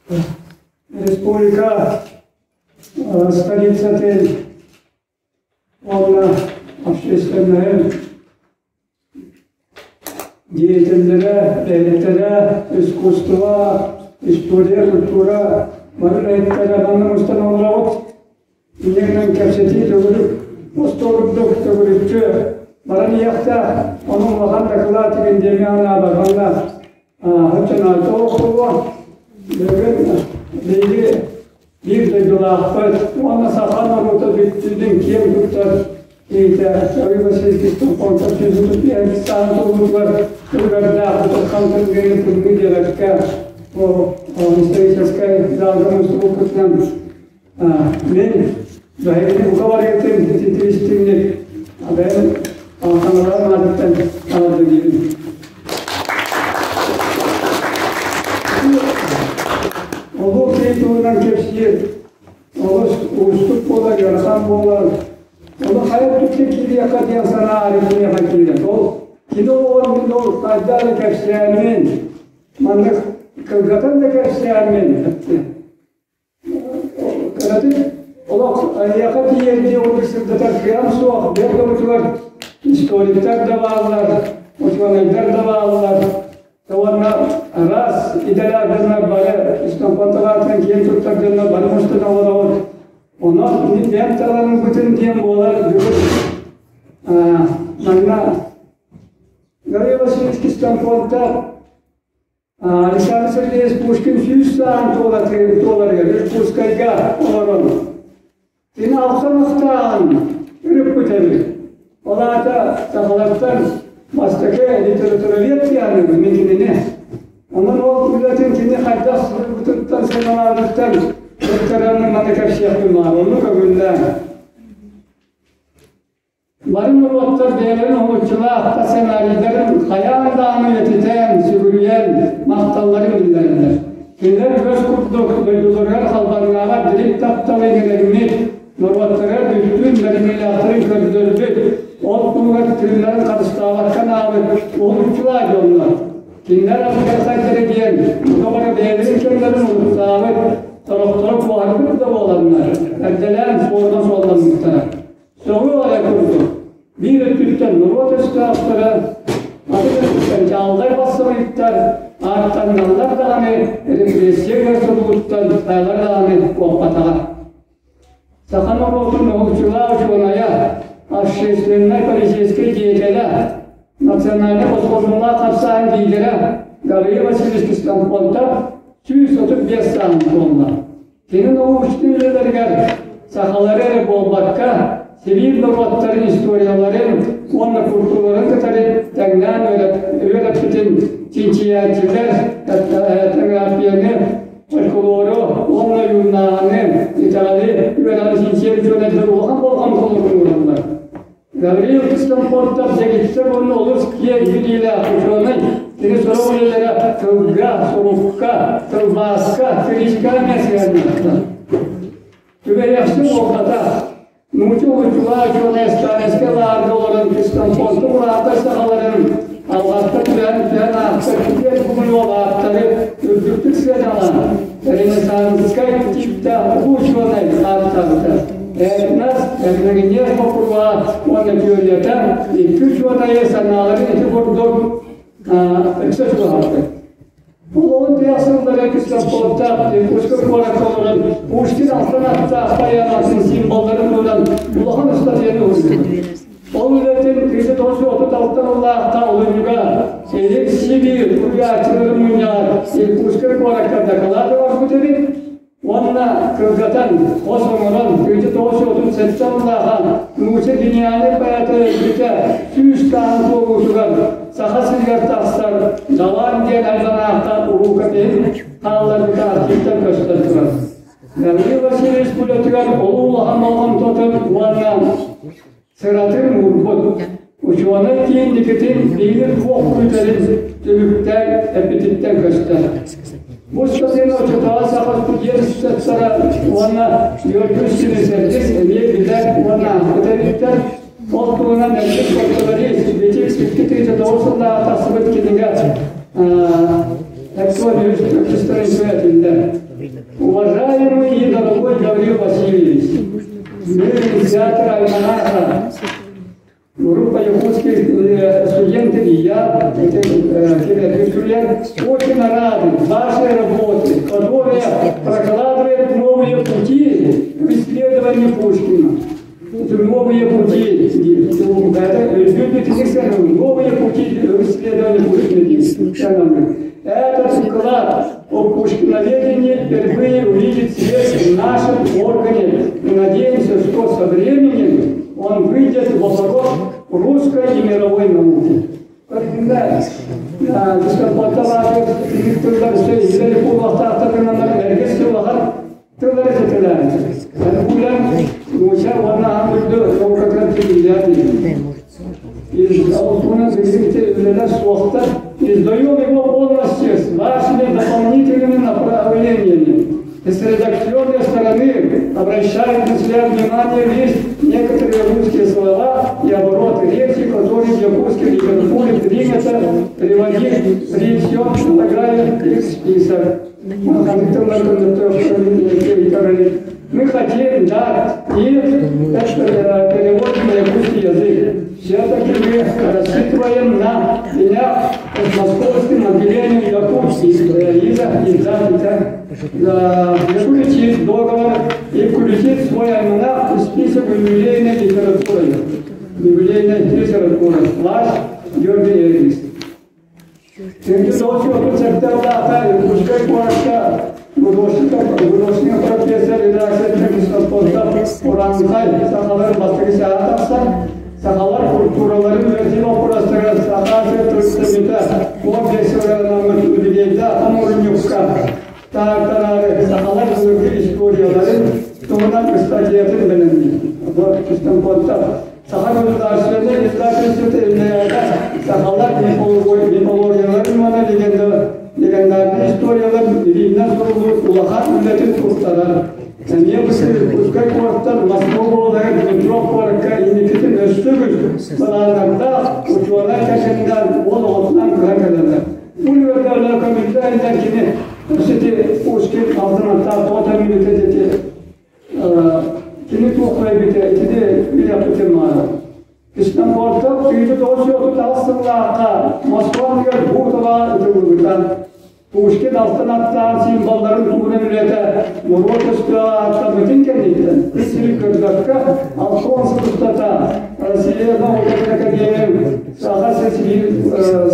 Республика столицатын уонна общественнайын деятеллэрэ, бэйэттэрэ, искусство, история, культура бары үлэһиттэрэ манна мустан олоробут. Иннинэн кэпсэтии төгүрүк остуол курдук төгүрүччү баран иһиэхтээх. Ону улахан дакылаат игин диэми анаабат. Манна Оччоноотоох буолуо. Бүгүн биһиги биир дойдулаахпыт уонна саха норуота бүттүүнүн киэн туттар киһитэ Саввий Васильевич Томпонтов 135 саан туолуутугар тылгардаах утархан тылгыйын тымныы диэбэккэ бу историческай залга мустубуппутунан мин бэйэбин бука барыытын ититиристиҥник бэйэм хаҥалар маатыттан аҕалдыгыыбын. Улуу киһи туһунан кэпсиир олус уустук буолар, ыарахан буолар. Ону хайа өттүттэн киириэххэ диэн санаа арыйыаха киирэр. Ол кини олоҕор мин ол хайдах эрэ кэпсээммин, маннык кылгатан да кэпсээммин Кыратык олох эйиэхэ тиийэрдии ордук сырдатар кыам суох, бэл дойдутугар историктар да бааллар, учуонайдар да бааллар. Уонна араас идэлээх дьоннор бары Истомпонталаатынан киэн туттар дьоннор бары мустан олоробут. Онон мин бэйэм таланыыбытын диэн буолар бүгүн манна Гаврил Васильевич Кистомпонта Александр Сергеевич Пушкин 100 саан туоларыгар Иркутскайга олорон кини алхан ахтааҕын үрүппүт эбит. Ол аата сахалартан бастакы литературовед диэн мин кинини. Онон ол үлэтин кини хайдах суруйбутуттан сыаналаабыттан ыктаран маны кэпсиэхпин баар. Ону көҥүллээн. Бары норуоттар бэйэлэрин уһулуччулаах сценарийдарын хайаан даҕаны үйэтитэн, сүгүрүйэн, махталларын биллэрэллэр. Кинилэр үгэс курдук дойдуларыгар халбаҥнаабат дириҥ тапталы иҥэриммит, норуоттарыгар бүттүүн бэриниилээхтэрин көрдөрбүт, ол туһугар тыыннарын харыстаабакка анаабыт уһулуччулаах дьоннор. Кинилэр алдьархайдара диэн тута бары бэйэлэрин кэмнэрин уруттаабыт, сорохторо куоһарбыт да буоланнар, эрдэлээн суолунан суолламмыттара. Сөҕүө эрэ курдук, биир өттүттэн норуот өстөөхтөрө, атын өттүттэн чаалдай бассабыйыктар ааттаналлар даҕаны репрессия ыар содулуттан хайалар даҕаны куоппатаҕа. Саха норуотун уһулуччулаах учуонайа, общественнай полицейскай деятелэ, национальнай босхолонулаах хамсааһын лидерэ Гаврил Васильевич Кистампонтов 135 сааһын туолла. Кини научнай үлэлэригэр сахалары эрэ буолбакка, Сибиир норуоттарын историяларын уонна культураларын кытары тэҥнээн үөрэппитин чинчийээччилэр этнографияны, фольклору уонна юннааҕыны, итэҕэли үөрэҕин чинчийэр учуонайдар улахан болҕомтолорун уураллар. Гавриил Ксенофонтов дэгиттэр уонна олус киэҥ билиилээх учуонай, кини сорох үлэлэрэ тылга, сурукка, тылбааска, критикаҕа эмиэ сыһыаннаахтар. Түбэһиэхси буолбатах, нуучча уһуччулаах учуонай Сталинскай лааҕырга олорон Ксенофонтов улаатар сахаларын алҕаска түбэһэн түһэн аахсар киэҥ кумулуол ааттары үрдүктүк сыаналаан, Ренессанскай тииптээх улуу учуонай ааттаабыта. Этнос, этногенез боппуруоһа уонна түөрүйэтэ икки учуонайы санааларын ити курдук ыкса чугаһатты. Олоҕун тиһэх сыллара Кисловодтаах Иркутскай куоракка олорон Пушкин алтан аттаах поэматын символларын туһунан улахан ыстатыйаны уһуйбут. Ол үлэтин 1936 сыллаахта олунньуга Илин Сибиир суруйааччыларын мунньаҕар Иркутскай куоракка дакылаат оҥорбут эбит. Уонна кылгатан, хос оҥорон, 1937 сыллааҕа нуучча гениальнай поэта өлбүтэ 100 сааһын туолуутугар Саха сиригэр тахсар Далан диэн альманахха уруукатыһын хаалларбыта архивтан көстөн турар. Гаврил Васильевич үлэтигэр улуу улахан болҕомтотун уонна сыратын уурбут. Учуонай киинникитин биир туох күүтэрин түмүктээн эппититтэн көстөр. Бу статьяны оччотооҕу саха студенттара уонна Георгий Сирисэрдис эмиэ билэр уонна аахпыт эбиттэр. Ол туһунан элбэх фольклорист Витик 2009 сыллааҕы тахсыбыт кинигэ Эксо үһүс этиллэр. Уважаемый и дорогой Гаврил Васильевич, мы инициаторы альманаха, группа якутских студентов и я, очень рады вашей работе, которая прокладывает новые пути в исследовании Пушкина. Новые пути, это новые пути в исследовании Пушкина. Этот вклад о пушкиноведении впервые увидит свет в нашем органе. И надеемся, что со временем он выйдет в оборот русской и мировой науки. Издаем его полностью с вашими дополнительными направлениями. И с редакционной стороны обращает на себя внимание лишь некоторые русские слова и обороты речи, которые в якутской литературе принято приводить при всем, предлагая их список. Мы хотим дать им перевод на якутский язык. Все-таки мы рассчитываем на меня с московским отделением Якутии заключить договор и включить свой альманах в список юбилейной литературы. Юбилейной литературы. Ваш Георгий Эргис. Якутская куоракка художник профессор редакция Уранхай сахалар бастыгы саатақсан сахалар культураларын өтіп опырастыры сахасы түріктеміті 15 юбилейда амурнюкка таактарары сахалар былыргы историяларын туһунан статьятын беленди. Саха государственный издательство сахалар мифологияларын уонна легендарный историялар илиинэн суруллубут улахан үлэтин туттарар. Эмиэ Иркутскай куораттан Москва буолар Дмитров куоракка инникитин өссө балаанардаах учуонай кэшэннээн уол оҕотунан кыһан кэлэллэр. Бу көмүллэ кини сити Пушкин алтын аттаах тоҕо мүнүтэ дети кини туоххайбите итини билэппитин маара. Кристенпортов түйді тоғыз сыллаахха Москва Бутова ытыллыбытан Пушкин алтын аттаан символларын тугунан үлэтэ норуот өстөөх ааттаммытын кэнниттэн сири көрбөккө 60 сыл устата Россия наукатын академия Саха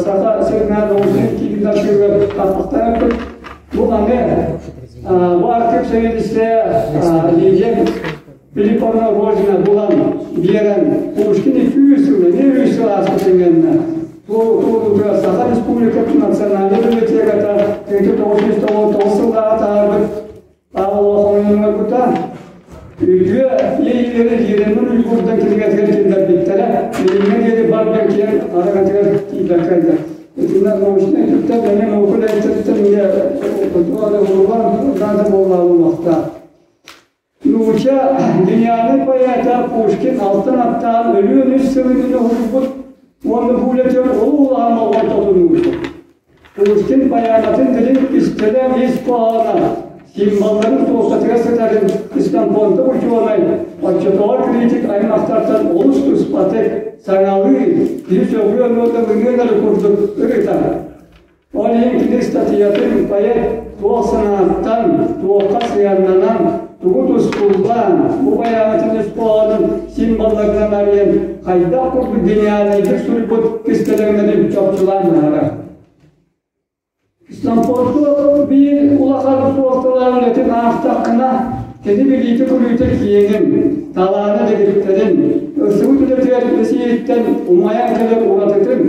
Саха сиринэн научнай кииннарыгар таппахтаан бу аны бу архив сэбиэдиссэ Лидия Филипповна Рожина булан биэрэн Пушкин 200 сыл эмиэ 3 сыл ааспытын Саха Республикатын национальнай библиотеката 1999 сыллааҕы таһаарбыт Павлова Үтүө иэйиилэри иэрэнин уйгурдан кинигэтигэр киллэрбиттэрэ, билиҥҥэ диэри бар киэн араҥатыгар тиийбэккэ Итиннэ научнай түптэн эмиэ наука үлэһиттэриттэн эмиэ урбан наада буоллаабыллахтаах. Нууча гениальный поэта Пушкин алтын аттаан өлүөн үс сылын уһурбут уонна бу үлэтигэр олус улахан болҕомтотун уурбут. Пушкин поэматын дириҥ кистэлэҥ ис хоһооно символларын суолтатыгар сытарын Ксенофонтов учуонай оччотооҕу критик аймахтартан олус туспатык, саҥалыы, киһи сөҕүөн уонна ымыан эрэ курдук ырытар. Ол иһин кини ыстатыйатын поэт туох санааттан, туохха сыһыаннанан, тугу тускуллаан, бу поэматын ис хоһоонун символларынан арыйан хайдах курдук гениальнайдык суруйбут кистэлэҥнэрин чопчулаан быһаарар. Ксенофонтов биир улахан суолталаах үлэтин аахтаххына, кини билиитэ-көрүүтэ киэҥин, талаана дэгиттэрин, ырсыбыт үлэтигэр ис-иһиттэн умайан кэлэр уратытын,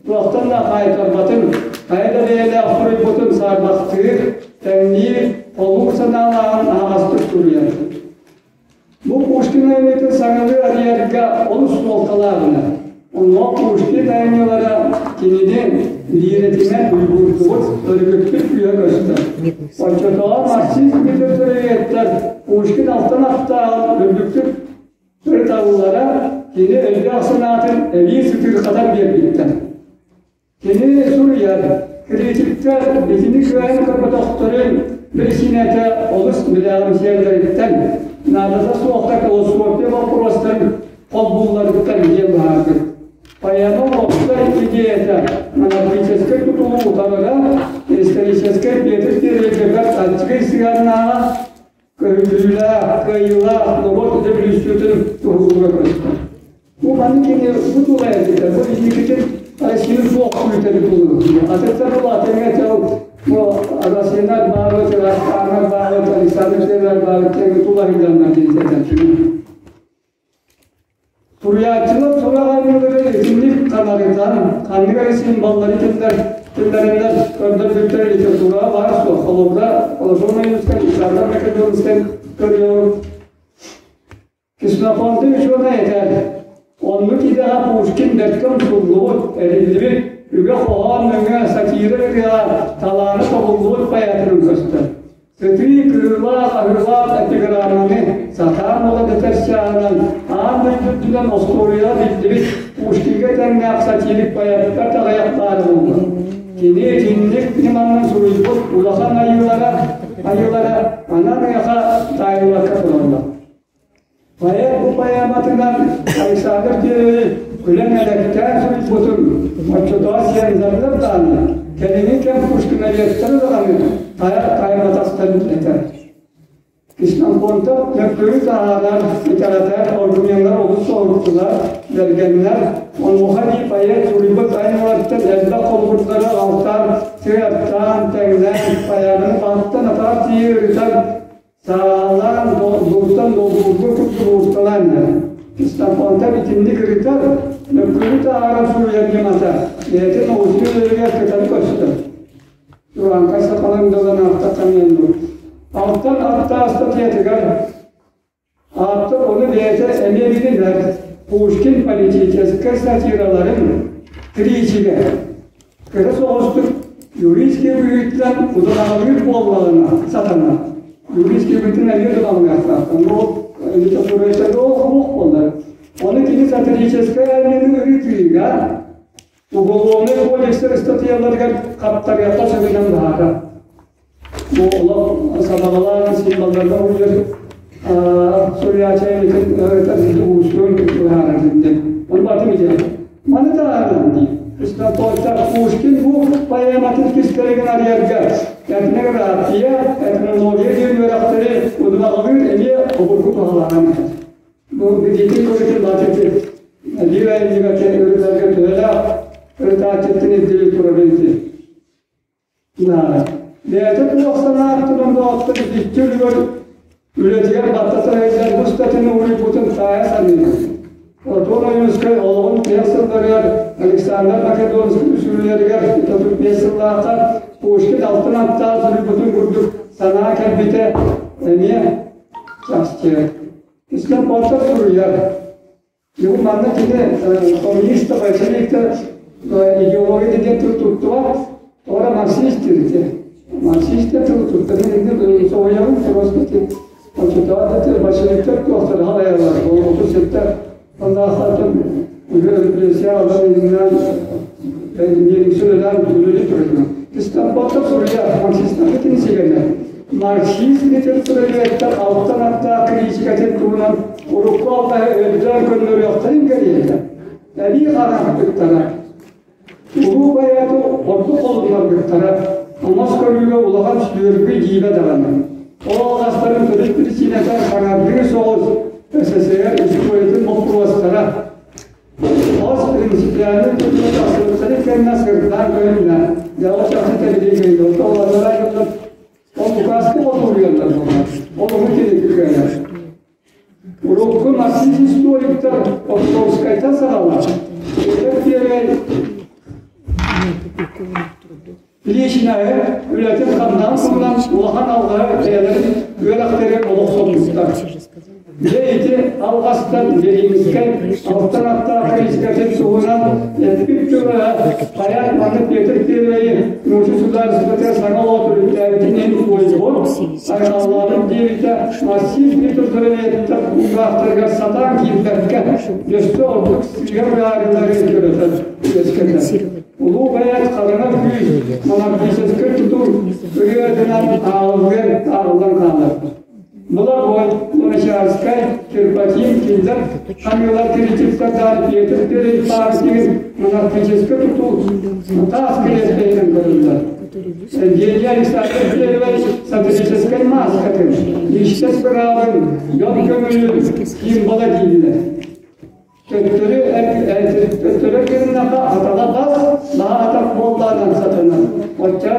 туохтан да хаайтарбатын, хайа да бэйэлээх суруйбутун саарбахтыыр, тэҥниир, холуур санаалааҕын аһаҕастык суруйар. Бу Пушкин айымньытын саҥалыы арыйарга олус суолталааҕына, онно Пушкин айымньылара кинини лиирэтинэн уйгуурдубут, өрүкүппүт күүһэ көстөр. Оччотооҕу марксизм литературоведтар Пушкин алтан аттааҕын үрдүктүк ырыталлара кини өйдөөх санаатын эбии сытыырхатан биэрбиттэр. Кини суруйар, критиктэр итини кыайан көрбөтөхтөрүн биричиинэтэ Билээҕимсийэллэриттэн, наадата суохха философия боппуруостарын холбуулларыттан диэн быһаарбыт. Поэма уопсай идеята монархическай тутулу утарара, историческай Петр Первыйга аччыгый сыһыаннааҕа, көһүлүүлээх, кыайыылаах норуот революциятын туһулуура көстөр. Бу маннык кини бу тула эргитэ, бу инникитин Россия суох күүтэри тулуйар. Атыттар бұл атыҥа тыл бу Россиянар баабыт, Ыраахтааҥар баабыт, Александр Первый баабыт тэҥи тула сылдьаннар диэн Суруйааччылар сурах айымньылары итинник ханарытан, ханнык эрэ символлары тылларынан көрдөрбүттэр литератураҕа баар суох. Холобура, Платон Ойуунускай, Александр Македонскай көрүөҕүҥ. Ксенофонтий учуонай этэр, оннук идэҕэ Пушкин бэркэ умсуллубут, эриллибит, үгэ-хоһоон нөҥүө сатира ырыаҕа талаана тобуллубут поэтынан көстөр. Сытыы кыылаах, аһыылаах эпиграмманы сатаан уларытар чааһынан аан дойду үрдүнэн остуоруйаҕа биллибит Пушкинга тэҥнээх сатирик поэттар аҕыйах баар буолла. Кини итинник ньыманан суруйбут улахан айыылара, айыылара ананыаха таайыллыбакка тураллар. Поэт бу поэматынан Александр Кирович күлэн элэктээн суруйбутун оччотооҕу сиэннэрдэр даҕаны, кэлиҥҥи кэм пушкиноведтары даҕаны тайбатастарын этэр. Ксенофонтов мөккүөрү таһаарар, итэҕэтэр аргуменнар олус соһуттулар, бэргэннэр. Онуоха дии поэт суруйбут айымньыларыттан элбэх холобурдары алтаан, сыһыартаан, тэҥнээн, поэманы баһыттан атаҕар тиийэ ырытан Саалаан долгууртан долгуурга курдук уурталаан иһэр. Ксенофонтов итинник ырытар, мөккүөрү таһааран суруйар ньымата бэйэтин оҕустуу үлэлэригэр кытары көстөр. Тураҥхай сахаларын дылан аахтахха дуу. Алтан аттаах ыстатыйатыгар ааптар ону бэйэтэ эмиэ билинэр Пушкин политическай сатираларын критигэ Кыра соҕустук юридическай быһыытынан удумаҕалыыр буоллаҕына сатанар. Юридическай быһыытынан эмиэ удумаҕалыахтаахтар. Ол литература ол буоллар. Ону кини сатирическай айымньыны ырытыыга уголовнай кодекстар ыстатыйаларыгар хаптарыахха сөбүнэн быһаарар. Бу олох сабаҕалаан символларга уйар суруйааччы уустугун быһаарар диэн. Ону батын ити. Маны таһынан дии. Пушкин бу поэматын кистэлигин арыйарга этнография, этнология диэн үөрэхтэри удумаҕалыыр эмиэ обургу туһалаан. Бу билиитин көрүтүн бачыты биир айымньыга ырытарга төһөлөөх ырытааччыттан ирдэбил турарын ити. Бэйэтэ туох санааттан доҕоттор икки үлүгэр үлэтигэр баттатар сылдьар бу статьяны уруйбутун таайа саныыбын. Платон Ойуунускай олоҕун тиһэх сылларыгар Александр Македонский үсүрүүлэригэр 35 сыллаахха Пушкин алтын аттаах суруйбутун курдук санаа кэлбитэ эмиэ чахчы. Ксенофонтов суруйар. Бу манна кини коммунист да, большевик да идеология диэн тыл туттубат, тоҕо марксист диэбитэ. Марксист диэн тылы туттар. Мен соһуйабын, просто оччотооҕу большевиктар туохтар халайаллар, ол 37 ондаахтан уже репрессия алан иһинэн неликсүлэлээн үлэлии турар. Ксенофонтов суруйар, марксистарга кини сигэнэр. Марксист литературоведтар алтан аттаах критикатын туһунан урукку алтаһы өйдөөн көннөрүөхтэрин кэриэтэ, эбии хараахпыттара, улуу поэту ордук холуннарбыттара, омос көрүүгэ улахан сүөргү дьиибэ даҕаны. Ол алҕастарын төрүт причината саҥардыы соҕус СССР историятын боппуруостара Хос принципиальнай тутуу тахсыбыттарын кэннэ сырдаан көһүннэ. Дьэ, ол чахчы тэбилии кэллэ. Оттон дьоннор ол указка отуруйаллар буолар. Ол уһун киһи Урукку марксист историктар Островскайтан саҕалаан, Петр Первый Личинэһи үлэтин-хамнаһын туһунан улахан алҕаһы бэйэлэрин үөрэхтэригэр олохсутбуттар. Дьэ ити алҕастан Ленинскэй алтан аттаах критикатын туһунан эппит тыла хайаан маннык Петр Первэйи нуучча судаарыстыбатыгар саҥа олох төрүттээбитин иһин уойбут, айхаллаабыт диэбитэ массив литературоведтар кулгаахтарыгар сатаан киирбэккэ, өссө ордук сыыһа быһаарыылары төрөтөр үөскэтэр. Улуу бэйэт хараҥа күүс монархическай тутул ырыатынан ааҕыллан ааҕыллан хаалар. Хамыылар критиктардаан Петр Первый партиятын монархическай тутул таас кириэстэһинэн көрүллэр. Гений Александр Первый сатирическай мааскатын, личность быраабын, дьон көҥүлүн символа дииллэр. Төттөрү төттөрү гыннаха атаҕа бас, наһаа атах буоллаанан сатанар. Оччо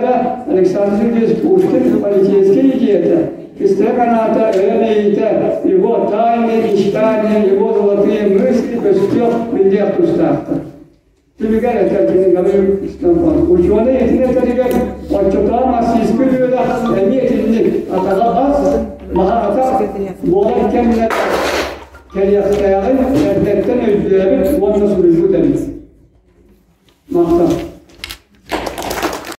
Александр Сергеевич Пушкин полицейский идеята, кистээх анаата өйө-мэйиитэ, его тайны, мечтания, его золотые мысли көстүөх, биллиэх тустаахтар. Түмүгэр этэр кини Гаврил Учуонай итини этэригэр.